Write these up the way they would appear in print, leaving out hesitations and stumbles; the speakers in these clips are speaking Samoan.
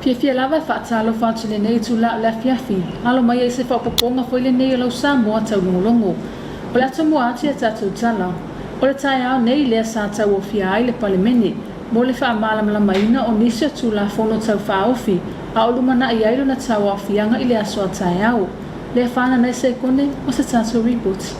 Fiafia lava e faatalofa atu i lenei itula o le afiafi. Alo mai ai se faaopoopoga foi lenei o lau Samoa taulogologo. O le atomua atu i a tatou tala. O le taeao nei lea sa tauofia ai le Palemene mo le faamalamalamaina o nisi o Tulafono Tau Faaofi a o lumanai ai lona tauaofiaga i le aso a taeao. Lea fanana i sekone o se tatou ripoti.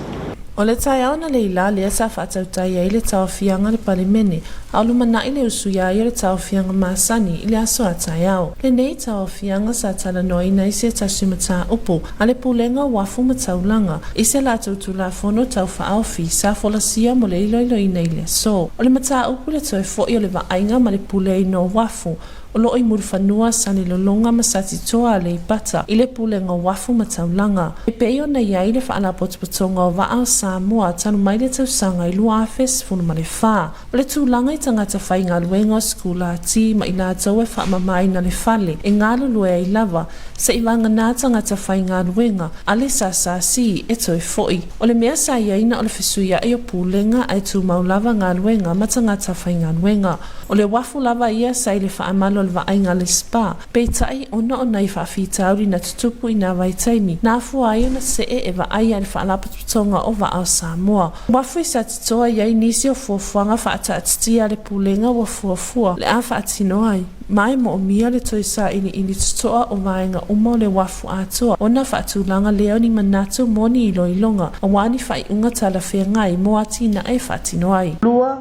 O le taeao analeila lea sa faatautai ai le taofiaga a le Palemene, a o lumanai le usuia ai o le taofiaga masani i le aso a taeao. Lenei taofiaga sa talanoaina ai se tasi mataupu a le Pulega o Uafu ma Taulaga i se latou Tulafono Tau Faaofi sa folasia mo le iloiloina i le aso. O le mataupu le toe foi o le vaaiga ma le puleaina o uafu o lo o i Mulifanua, Salelologa ma Satitoa, Aleipata, i le Pulega o Uafu ma Taulaga. E pei ona i ai le Faalapotopotoga o Vaa o Samoa talu mai le tausaga i 2014. O le tulaga i tagata faigaluega o sikulati ma i latou e faamamaina le fale e galulue ai lava, seivagana tagata faigaluega a le SSC e toe foi. O le mea sa i ai na o le fesuiai o pulega ae tumau lava galuega ma tagata faigaluega. O le uafu lava ia sa i le faamalo o le vaaiga a le SPA, peitai ona o nai faafitauli na tutupu i nā vaitaimi, na afua ai ona see e vaaia le Faalapotopotoga o Vaa o Samoa. Uafu i Satitoa i ai nisi o fuafuaga faataatitia a le Pulega ua fuafua le a faatino ai, ma e moomia le toe sailiili totoa o vaega uma o le uafu atoa ona faatulaga lea o ni manatu mo ni iloiloga aua ni faaiuga talafeagai mo atinae e faatino ai. 2,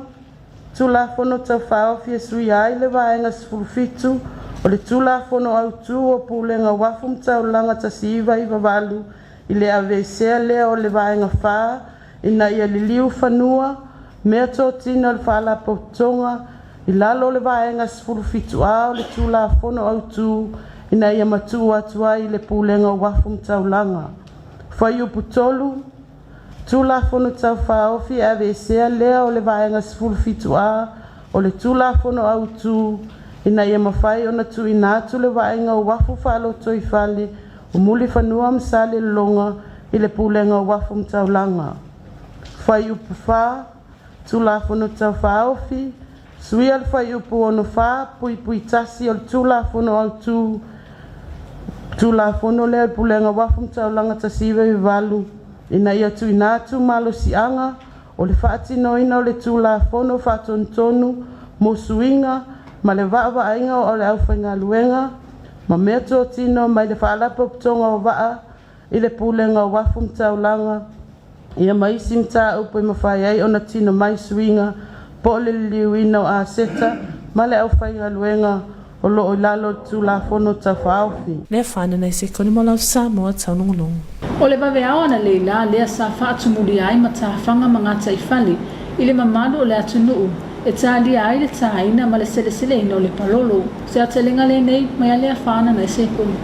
Tulafono Tau Faaofi e suia ai le Vaega 17 o le Tulafono Autu o Pulega Uafu ma Taulaga 1998 i le aveesea lea o le Vaega 4 ina ia liliu fanua mea totino o le Faalapotopotoga i lalo o le Vaega 17A o le Tulafono Autu ina ia matuu atu ai i le Pulega o Uafu ma Taulaga. Fuaiupu 3, Tulafono Tau Faaofi e aveesea lea o le Vaega 17A o le Tulafono Autu ina ia mafai ona tuuina atu le vaaiga o uafu faalotoifale o Mulifanua ma Salelologa i le Pulega o Uafu ma Taulaga. Fuaiupu 4, Tulafono Tau Faaofi, suia le fuaiupu 64(1) o le Tulafono Autu, Tulafono lea o le Pulega o Uafu ma Taulaga 1998 ina ia tuuina atu malosiaga o le faatinoina o le Tulafono Faatonutonu mo suiga ma le vaavaaiga o le aufaigaluega ma mea totino mai le Faalapotopotoga o Vaa i le Pulega o Uafu ma Taulaga ia ma isi mataupu e mafai ai ona tino mai suiga po o le liliuina o aseta ma le aufaigaluega o lo o i lalo o le Tulafono Tau Faaofi. Lea fanana i se koni mo lau Samoa taulogologo. O le vaveao analeila lea sa faatumulia ai matafaga ma gataifale i le mamalu o le atunuu e talia ai le tāina ma le seleseleina o le palolo. Se aotelega lenei mai a lea fanana i se koni.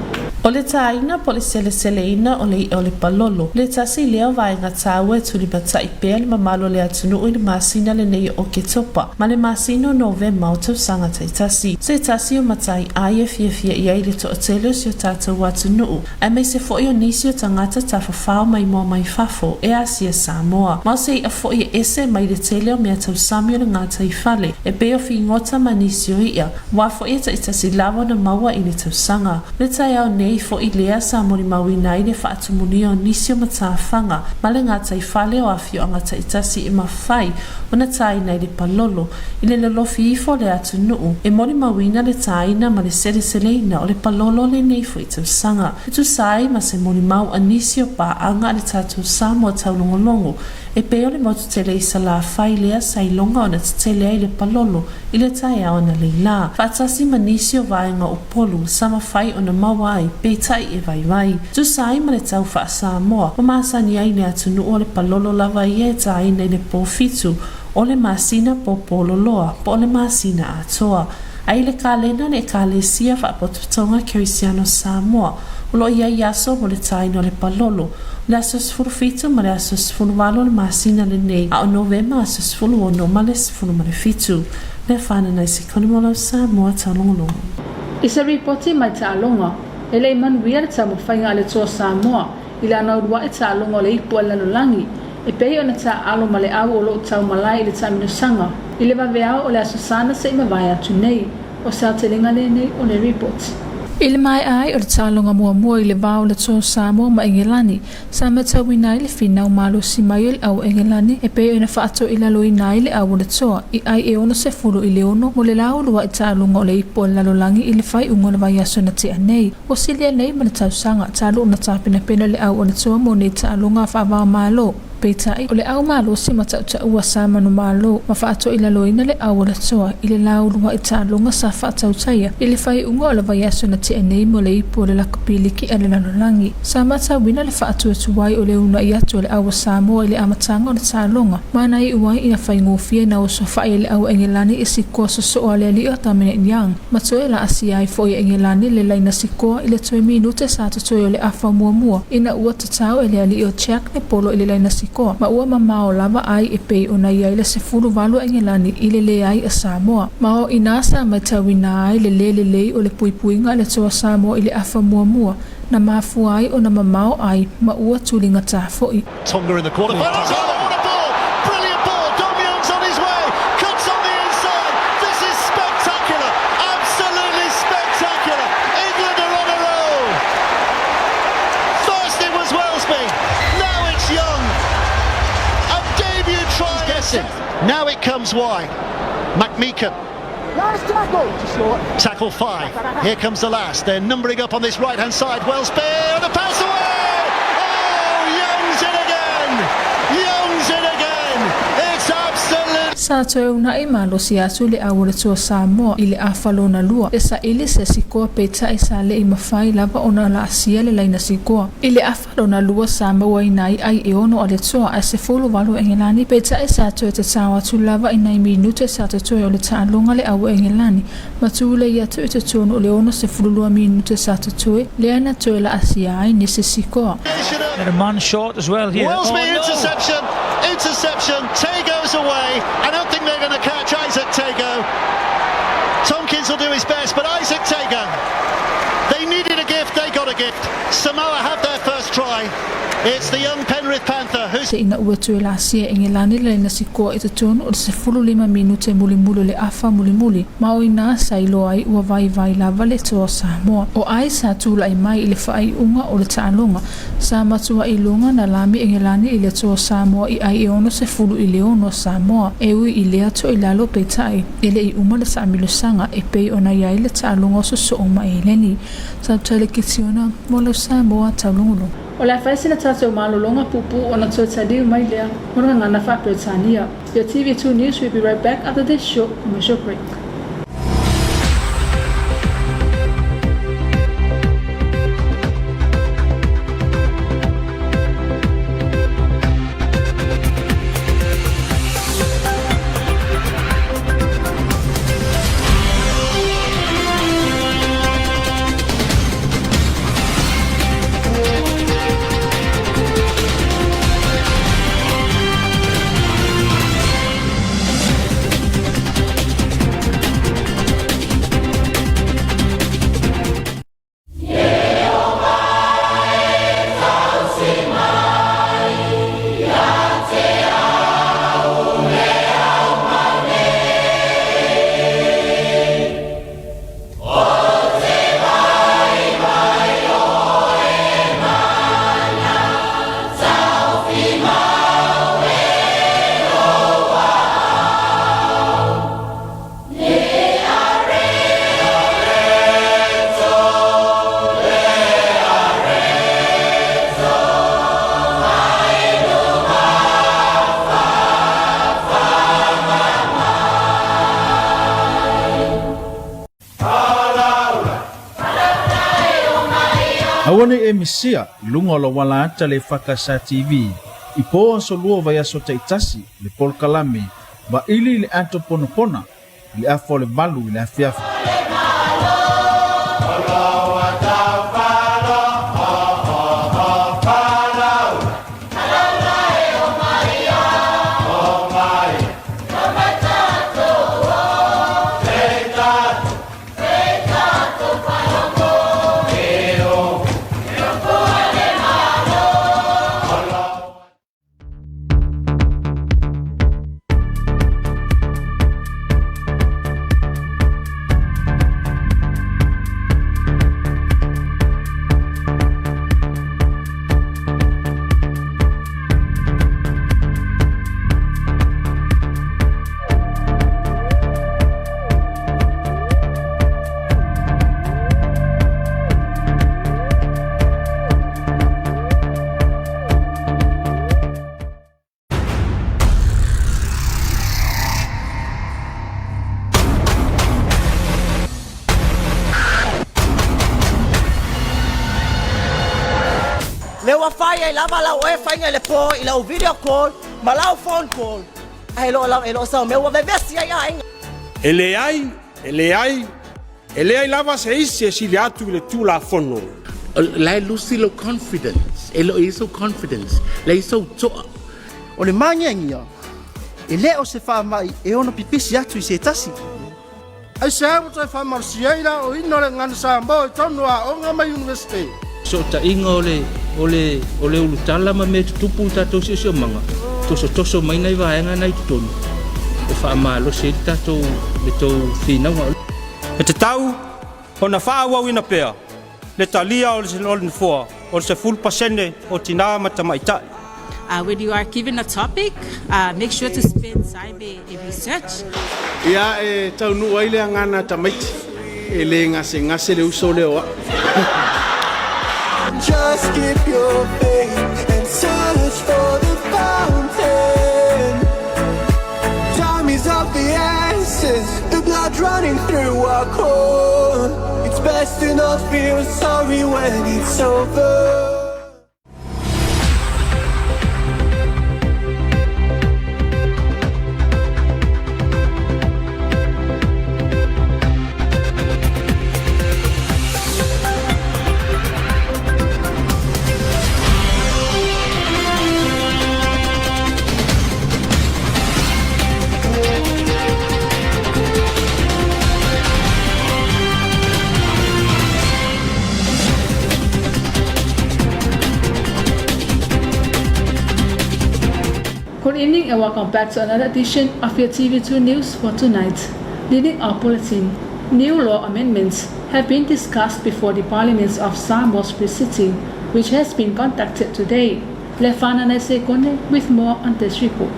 O le tāina po o le seleseleina o le iʻa o le palolo, le tasi lea o vaega taua e tulimatai pea le mamalu o le atunuu i le masina lenei o Oketopa ma le masina o Novema o tausaga taitasi. Se tasi o matai ai e fiafia i ai le toatele o si o tatou atunuu, aemaise foi o nisi o tagata tafafao maimoa mai fafo e asia Samoa. Ma o se iʻa foi e ese mai le tele o mea tausami o le gataifale, e pei o figota ma nisi o iʻa, ua foi e taitasi lava ona maua i le tausaga. Le taeao nei foi lea sa molimauina ai le faatumulia o nisi o matafaga ma le gataifale o afioaga taitasi e mafai ona tāina i le palolo, i le lolofi ifo o le atunuu, e molimauina le tāina ma le seleseleina o le palolo o lenei foi tausaga. E tusa ai ma se molimau a nisi o paaga a le tatou Samoa taulogologo, e pei o le motu tele i Salafai lea sa iloga ona tetele ai le palolo i le taeao analeila, faatasi ma nisi o vaega o Upolu sa mafai ona maua ai, peitai e vaivai. Tusa ai ma le tau faa-Samoa, ua masani ai le atunuu o le palolo lava ia e tāina i le pō fitu o le masina pōpōloloa po o le masina atoa. A i le kalena le Ekalesia Faapotopotoga Kerisiano Samoa, o lo o i ai aso mo le tāina o le palolo, o le aso 17 ma le aso 18 o le masina lenei, a o Novema aso 16 ma le 17. Lea fanana i se Konemola o Samoa taulogologo. I se ripoti mai taaloga, e le i manuia le taumafaiga a le Toa Samoa i lana uluai taaloga o le Ipu a le Lalolagi, e pei ona taaalo ma le au o lo o taumalae i le taaminosaga i le vaveao o le Aso Sana se i mavae atu nei. O se aotelega lenei o le ripoti. I le maea ai o le taaloga muamua i le va o le Toa Samoa ma Engelani, sa matauina ai le finau malosi mai o le au Engelani e pei ona faatoilaloina ai le au o le Toa i ai e 66 mo le lauluai taaloga o le Ipu a le Lalolagi i le faaiuga o le vaiaso na tea nei. Ua silia nei ma le tausaga talu ona tapenapena le au o le Toa mo nei taaloga faava-o-Malo. Peitai, o le au malosi ma tautaua sa manumalo ma faatoilaloina le au o le Toa i le lauluai taaloga sa faatautaia i le faaiuga o le vaiaso na tea nei mo le Ipu o le Lakapiliki a le Lalolagi. Sa matauina le faatuatuai o le uunai atu a le au a Samoa i le amataga o le taaloga, ma na iu ai ina faigofie na osofai e le au Engelani i sikoa sosoo a le alii o Dominic Young, ma toe laasia ai foi e Engelani le laina sikoa i le toe minute sa totoe o le afa muamua ina ua tatao e le alii o Czech le polo i le laina sikoa, ma ua mamao lava ai e pei ona i ai le 18 a Engelani i le leai a Samoa. Ma o inā sa matauina ai le lē lelei o le puipuiga a le Toa Samoa i le afa muamua, na mafua ai ona mamao ai ma ua tuligatā foi. Tonga in the quarterfinals. Oh, what a ball! Brilliant ball. Dom Young's on his way. Cuts on the inside. This is spectacular. Absolutely spectacular. England are on a roll. First it was Welsby. Now it's Young. A debut try. Guessing. Now it comes wide. McMeekin. Last tackle. Tackle five. Here comes the last. They're numbering up on this right hand side. Welsby and a pass away. Oh, Young's in again. Young's in again. It's absolute. Sa toe uunai malosi atu le au o le Toa Samoa i le afa lona lua e saili se sikoa peitai sa le i mafai lava ona laasia le laina sikoa. I le afa lona lua sa mauaina ai ai e ono a le Toa ae 18 Engelani peitai sa toe tatao atu lava i nai minute sa totoe o le taaloga le au Engelani ma tulei atu i totonu o le 62 minute sa totoe lea na toe laasia ai nisi sikoa. And a man short as well here. Welsby Oh, no. interception. Interception. Tago's away. I don't think they're going to catch Isaac Tago. Tompkins will do his best, but Isaac Tago. They needed a gift, they got a gift. Samoa have their first try. It's the young Penrith Panther who's ina ua toe laasia e Engelani le laina sikoa i totonu o le 15 minute mulimuli o le afa mulimuli, ma o inā sa iloa ai ua vaivai lava le Toa Samoa. O ai sa tulai mai i le faaiuga o le taaloga, sa matua iloga na lami Engelani i le Toa Samoa i ai e 66 a Samoa, e ui i lea toilalo peitai e le i uma le taamilosaga e pei ona i ai le taaloga o sosoo ma eleni. Sa tale kitiona mo lau Samoa taulogologo. O le a fai sina tatou malologa puupuu ona toe taliu mai lea mo le gagana faa-Peretania. Your TV2 News will be right back after this short commercial break. Aua ne i e misia i luga o le auala ata le EFKS TV i po aso lua vaiaso taitasi le polokalame Vaili i le Ato Ponapona i le afa o le 8 i le afiafi. Mea ua fai ai lava lau oe faiga i le pō i lau video call ma lau phone call. Ae lo lava e lo sau mea ua vevesi ai aiga. E leai, e leai, e leai lava se isi e sili atu i le Tulafono. La e lusi lou confidence, e le o i ai sou confidence, leai sou to'a. O le māgiagia, e le o se faamai e ono pipisi atu i se tasi. Aisea ua toe faamalosia ai le aoaoina o le gagana Samoa i totonu o aoga ma Iunivesite? Fesootaiga o le o le o le ulutala ma mea tutupu i le tatou siosiomaga, tosotoso mai nai vaega na i totonu e faamalosi ai le tatou le tou finauga. E tatau ona faaauauina pea le talia o le Nofoa o le 10% o tinā ma tamaitai. When you are given a topic, make sure to spend time e research. Ia e taunuu ai le agana tamaiti, e le gasegase le uso lea o a'u. Just keep your faith and search for the fountain. Time is of the essence, the blood running through our core. It's best to not feel sorry when it's over. Good evening and welcome back to another edition of your TV2 News for tonight. Leading our bulletin, new law amendments have been discussed before the parliaments of Samoa's Free City, which has been conducted today. Lefana Sekone with more on this report.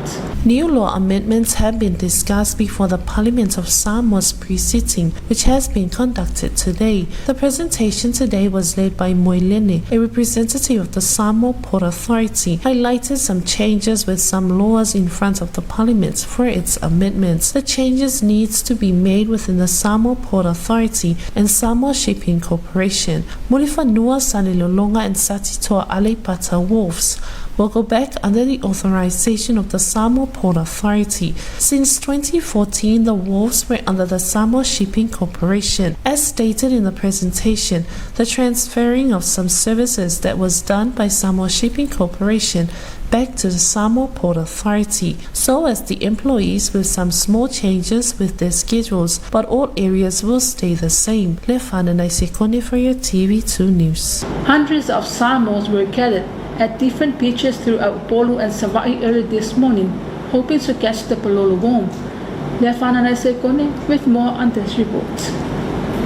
New law amendments have been discussed before the Parliament of Samoa's pre-sitting, which has been conducted today. The presentation today was led by Moilene, a representative of the Samoa Port Authority, highlighted some changes with some laws in front of the Parliament for its amendments. The changes needs to be made within the Samoa Port Authority and Samoa Shipping Corporation. Mulifanua Salelologa and Satitoa Aleipata Wharfs will go back under the authorization of the Samoa Port Authority. Since 2014, the wharfs were under the Samoa Shipping Corporation. As stated in the presentation, the transferring of some services that was done by Samoa Shipping Corporation back to the Samoa Port Authority, so as the employees with some small changes with their schedules, but all areas will stay the same. Lefana Naisekone for your TV2 News. Hundreds of Samoans were gathered at different beaches throughout Upolu and Savai'i early this morning, hoping to catch the Palolo worm. Lefana Naisekone with more on this report.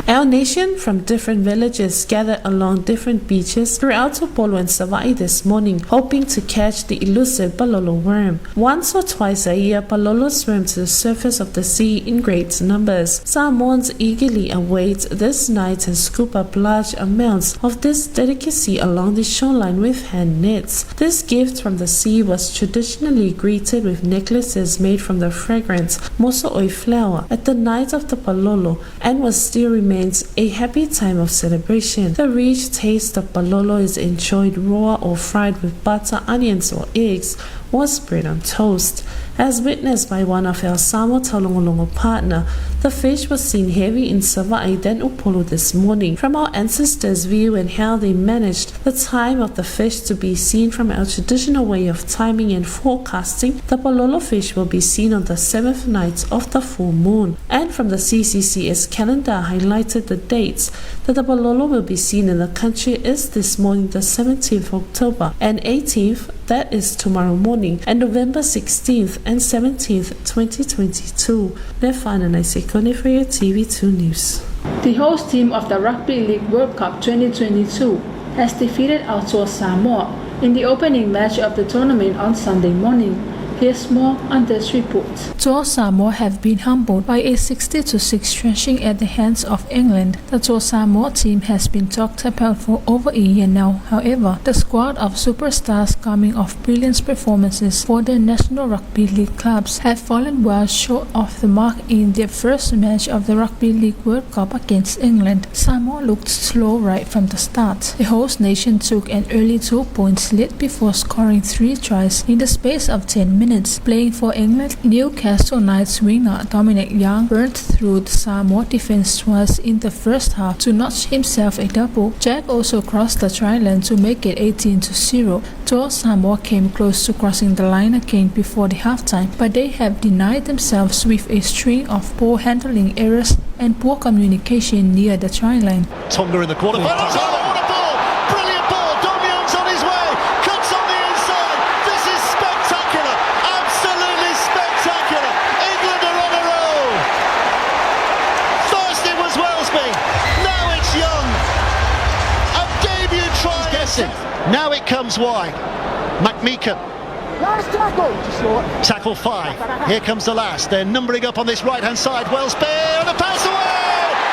Our nation from different villages gathered along different beaches throughout Upolu and Savai'i this morning, hoping to catch the elusive Palolo worm. Once or twice a year, Palolo swim to the surface of the sea in great numbers. Samoans eagerly await this night and scoop up large amounts of this delicacy along the shoreline with hand nets. This gift from the sea was traditionally greeted with necklaces made from the fragrant moso'oi flower at the night of the Palolo and was still remains a happy time of celebration. The rich taste of palolo is enjoyed raw or fried with butter, onions, or eggs, or spread on toast. As witnessed by one of our Samoa Taulogologo partner, the fish was seen heavy in Savai'i then Upolu this morning. From our ancestors' view and how they managed the time of the fish to be seen from our traditional way of timing and forecasting, the palolo fish will be seen on the seventh night of the full moon. And from the CCCS calendar highlighted the dates that the palolo will be seen in the country is this morning, the 17th October, and 18th, that is tomorrow morning, and November 16th and 17th, 2022. Lefana Naisekone for your TV2 News. The host team of the Rugby League World Cup 2022 has defeated Aotearoa Samoa in the opening match of the tournament on Sunday morning. Here's more on this report. Toa Samoa have been humbled by a 60-6 thrashing at the hands of England. The Toa Samoa team has been talked about for over a year now. However, the squad of superstars coming off brilliant performances for their National Rugby League clubs have fallen well short of the mark in their first match of the Rugby League World Cup against England. Samoa looked slow right from the start. The host nation took an early 2 points lead before scoring 3 tries in the space of 10 minutes. Playing for England, Newcastle Knights winger Dominic Young burnt through the Samoa defense twice in the first half to notch himself a double. Jack also crossed the try line to make it 18-0. Toa Samoa came close to crossing the line again before the halftime, but they have denied themselves with a string of poor handling errors and poor communication near the try line. Tonga in the quarterfinals. Oh, what a ball! Brilliant ball! Dom Young's on his way. Cuts on the inside. This is spectacular. Absolutely spectacular. England are on a roll. First it was Welsby. Now it's Young. A debut try. Guessing. Now it comes wide. McMeekin. Last tackle. Short. Tackle 5. Here comes the last. They're numbering up on this right-hand side. Welsby and a pass away.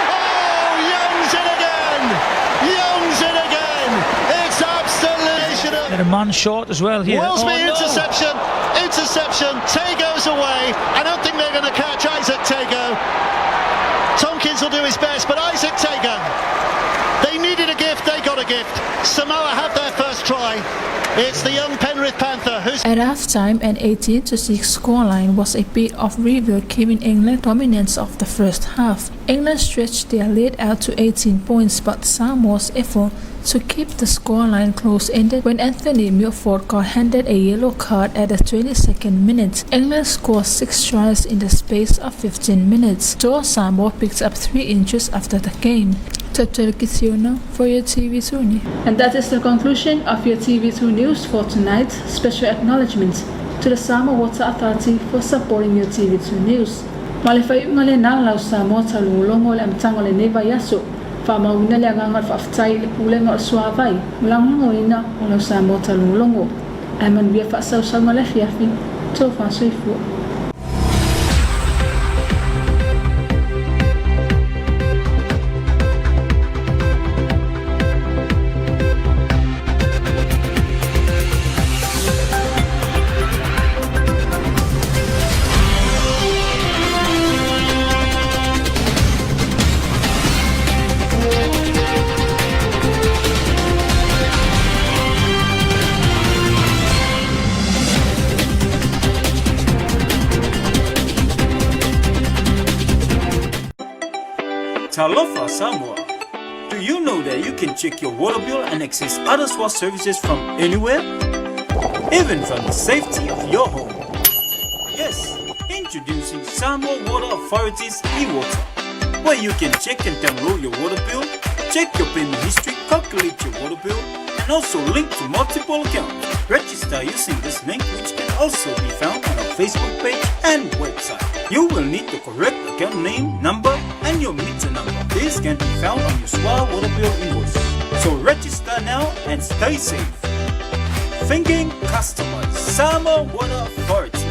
Oh, Young's in again. Young's in again. It's absolutely. They're a man short as well here. Welsby Oh, no. interception. Interception. Tago's away. I don't think they're going to catch Isaac Tago. Tompkins will do his best, but Isaac Tago. They needed a gift. They got a gift. Samoa have their first try. It's the young Penrith Panther who's At halftime, an 18-6 scoreline was a bit of reveal giving England dominance of the first half. England stretched their lead out to 18 points, but Samoa's effort to keep the scoreline close ended when Anthony Milford got handed a yellow card at the 22nd minute. England scored 6 tries in the space of 15 minutes. Toa Samoa picked up 3 inches after the game. For your TV2 News. And that is the conclusion of your TV2 News for tonight. Special acknowledgements to the Samoa Water Authority for supporting your TV2 News. Ma le faaiuga lenā lau Samoa taulogologo i le amataga o lenei vaiaso. Faamauina le agaga o le faafetai i le Pulega o le Suavai ma lagolagoina o lau Samoa taulogologo. Ae manuia faasausauga le afiafi, tofa soifua. Talofa Samoa. Do you know that you can check your water bill and access other SWA services from anywhere? Even from the safety of your home. Yes, introducing Samoa Water Authority's eWater, where you can check and download your water bill, check your payment history, calculate your water bill, and also link to multiple accounts. Register using this link, which can also be found on our Facebook page and website. You will need the correct account name, number, and your meter number. This can be found on your SWA water bill invoice. So register now and stay safe. Thinking customers, Samoa Water Authority.